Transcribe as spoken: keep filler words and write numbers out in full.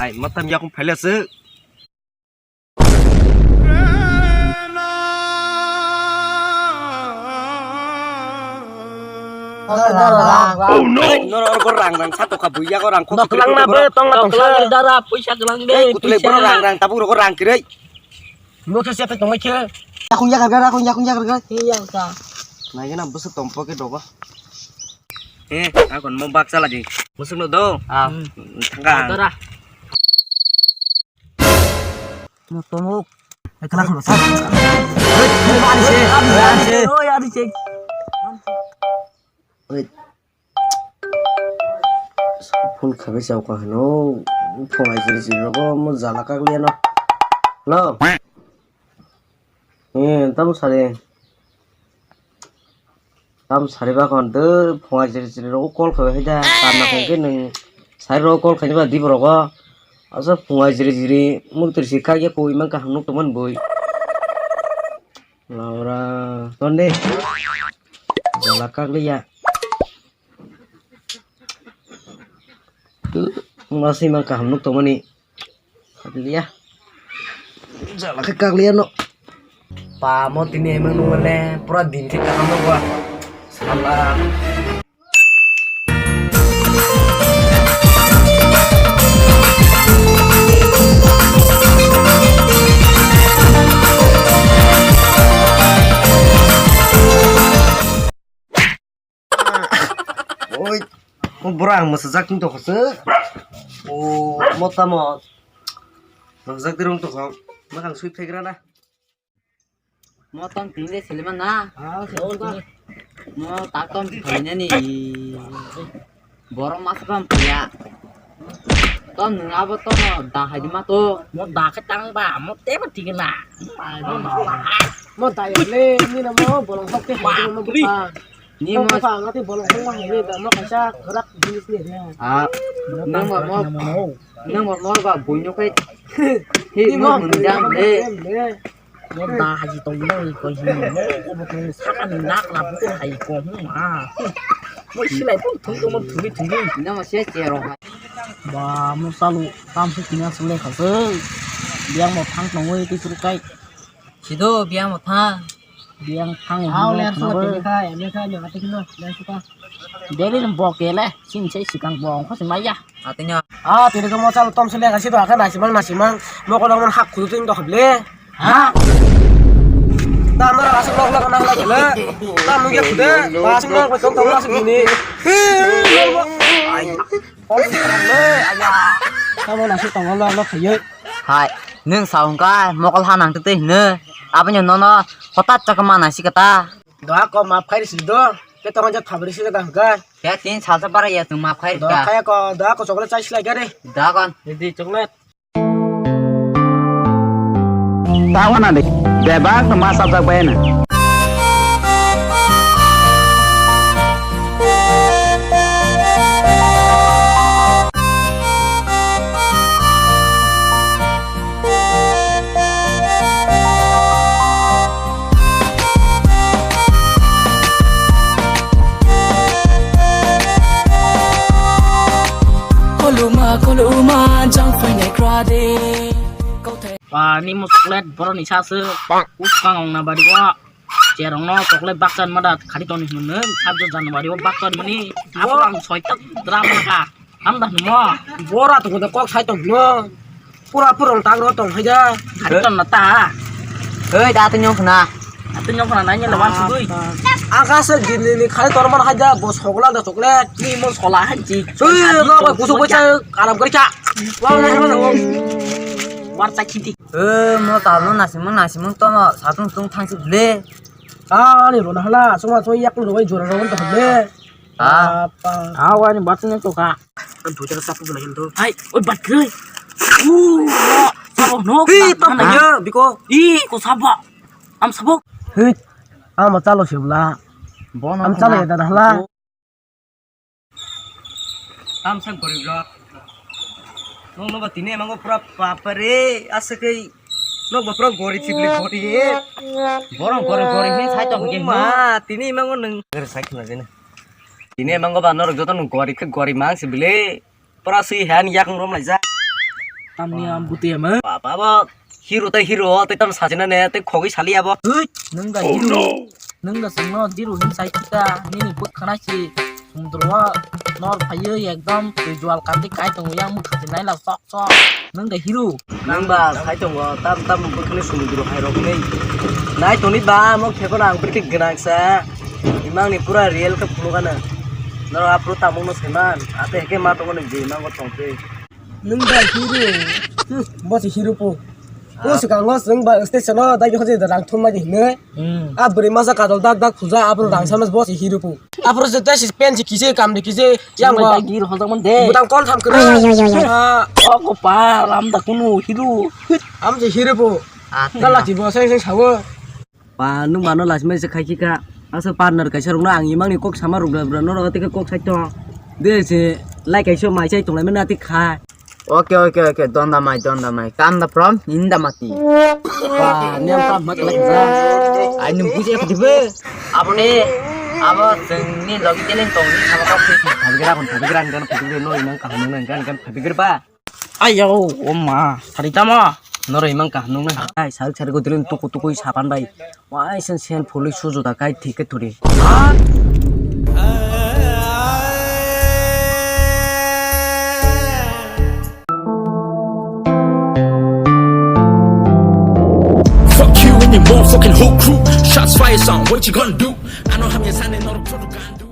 Ai, matam yakung phaila se. Oh no! Norok rang rang satok kha buya ko rang kho. Noklang na be tong na tong sa. Dara puisa kelang de. Kutule bro rang rang tabuk rok rang kirei. Mo khe se tongmai khe. Yakung yakar gar, yakung yakung yakar gar. He yang sa. Nai gana bwswk tongpo khe dogo. He, akon mo bak chala di. Bwswk no do. Ah. Thangka. Dara. Mo tomo. Ekla kholo sa. Hei, hei, ari se, ari se. Oi, ari se. Oi. Phone khabai chao ka hano. Phone ai jiri jiri rogo mo jala kak liya no. No. Eh, tamo sari. Tamo sari ba kon de phone ai jiri jiri rogo call khabai hai da. Kam na kon ke nung sari rogo call khaini ba di borok o. Asa phone ai jiri jiri muktir si kak ya koi mang kaham nuk tongman boi. Laura, tonde. Jala kak liya. Masih mang kaham nuk tongmani. Kak liya. Jala khe kak liya no. Pa mo tini emang nung le pura din khe kaham nuk ba. Sala. Oi, o bora ang mwsajak tong tokha se. O mota mo. Mwsajak dirong tokha. Mwkhang sui phegra na. Mo tong tini de selima na. Ah, se o ta. Mo tak tong tini ni. Borok masa pam paya. Ton nung abo tono da hai di ma to. Mo da khe tang ba, mo te ba thik na. Mo da ya le, ni na mo bolong hok te hai di mo bupha. Ni mo bupha ngati bolong hok ma hai ni da mo kaisa khrak jinis ni re. Ah, nang ba mo, nang ba mo ba bui no kai. Hi mo mun jam le. Mo da haji tong no i ko hi mo ko bo ko saka ni nak la bu ko hai ko hu ma. Mo silai pun thung ko mo thung thung. Na ma se che ro. Ba mo salu tam se kina sule kha se. Biang mo thang tong oi ti suru kai. Sido biang mo thang. Biang thang. Au le so te kha ya le kha ya te kilo le su ka. Deli no bo ke le sin se sikang bo ko se ma ya. Atenya. Ah, tini ko mo chalo tom sele kasi to akan nasi mang nasi mang. Mo ko dong hak kudu tin to hable. Ha? Tam na asuk lok lok na lok le. Tam nungya kude. Asuk lok ko tom tom asuk ini. Ai. Kom le aya. Tam nasi tong lok lok khayo. Hai, nung saung ka mokol hanang tete hine. Abanya nono hotat chakma nasi kata. Doa ko map khairi si do. Ke tong ja phabri si da hangka. Ya tin salsa para ya tu map khairi ka. Doa kaya ko, doa ko chocolate chai silai gare. Doa kon. Didi chocolate. Tawa na de. Bebak no masa jak bayana. Koloma koloma jang phainai kra de. Ba ni mo chocolate borok ni sa se. Uskang ong na bari wa. Cherong no chocolate baksa ni mada khari toni hwnwi sabjo January o baksa ni mani. Abo ang soitak drama ka. Hamda hwnmo. Bora to kok sai tong no. Pura pura tang ro tong haja. Khari ton na ta. Hei da tong khna. Tong khna nai ni lawan sugui. Aga se gini ni khari tor man haja bo sogla da chocolate. Ni mo sola hanji. Hei no ba kusu ko cha aram kari cha. Wa na na. Bar chakhi di. Eh, mo talo nasimung nasimung tono satung tung thangsi ble. Ani rona hala, suma suma yak lo bai jora ro to ble. Ah. Apa? Ah, wani bat ne to ka. Kan tu cara sapu guna tu. Hai, oi bat kre. Uh, sabo no. Hi, tam ya, biko. Ih, ko sabo. Am sabo. Hi. Ama chalo sibla. Bono. Am chalo ya dana hala. Tamsa gorib rok. Nokno ba tini emango pura papare, aswk khe nokba pura gorib sibli gorib. Borok gorib gorib hin sai tong khe ma, tini emango nwng. Gari sai khna jena. Tini emango ba norok joto nwng gorib khe gorib mang sibli. Pura swi han yak rom laijak. Tamni am buti ama. Baba bo. Hero tei hero, tei tam sajina ne, tei khogwi sali abo. Hei, nwng da hero. Nwng da songno zero hin sai kita, nini bwkhana si. Sumudro o nor phaiwi ekdom twi jual kandi kai tongo yang mukha se nailak sok sok. Nwng da hero. Nwng ba sai tongo, tam tam bwkhani sumudro hai rok ni. Nai toni ba mo khebo na ang bwrwi gwnang sa. Imang ni pura real khe phunukana. Noro apro tamung no seman, ate heke ma tongo ni je mango tongte. Nwng ba hero. Hmm, bo se hero po. O swkango swng ba station o dagi hoje da rang thum magi hine. Hmm. A bwrwi masa kadol dak dak khuja, abro rang sama bo se hero po. Abro je da si pen si kise kam de kise yang ba. Dagi hojak man de. Butang kon tham kre. Ah. O ko pa ram da kunu hero. Am se hero po. Ah, gala ti bo sai sai sawo. Pa, nwng mano lachimai se khai khika. Asa partner kaisa rokno ang imangni kok sama rwkra rwkra norok tei kok sai tong. De se lai kaisa mai sai tonglai mani ati kha. Okay, okay, okay. Donda mai, donda mai. Kanda from Inda mati. Pa, nem pa mat lai kha. Ai nwng buji kha dibe. Aboni abo jengni logi tele tong ni sama kok se. Phabigra kon phabigra kan phabigra no imang kaham nang kan kan phabigra ba. Ayo, o ma, sari tamo? Noro imang kaham nung nai. Ai, sarik sarik ko dilin tuku tuku i sapan bai. Wai sen sen phului suju da kai thik ke thuri. Fuck you and your motherfucking whole crew. Shots fire sound, what you gonna do? I know how you signing all the protocol.